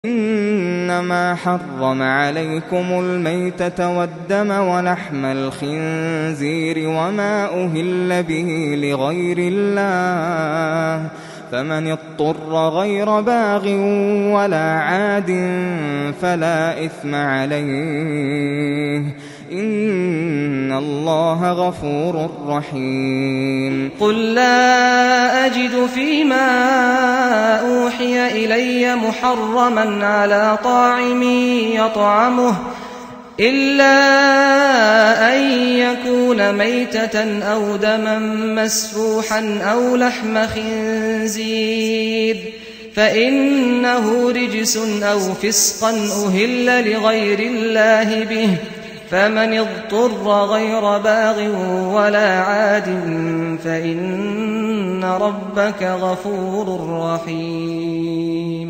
إنما حرم عليكم الميتة والدم ولحم الخنزير وما أهل به لغير الله فمن اضطر غير باغ ولا عاد فلا إثم عليه إن الله غفور رحيم. قل لا أجد فيما أوحي إلي محرما على طاعم يطعمه إلا أن يكون ميتة أو دما مسفوحا أو لحم خنزير فإنه رجس أو فسقا أهل لغير الله به فمن اضطر غير باغ ولا عاد فإن ربك غفور رحيم.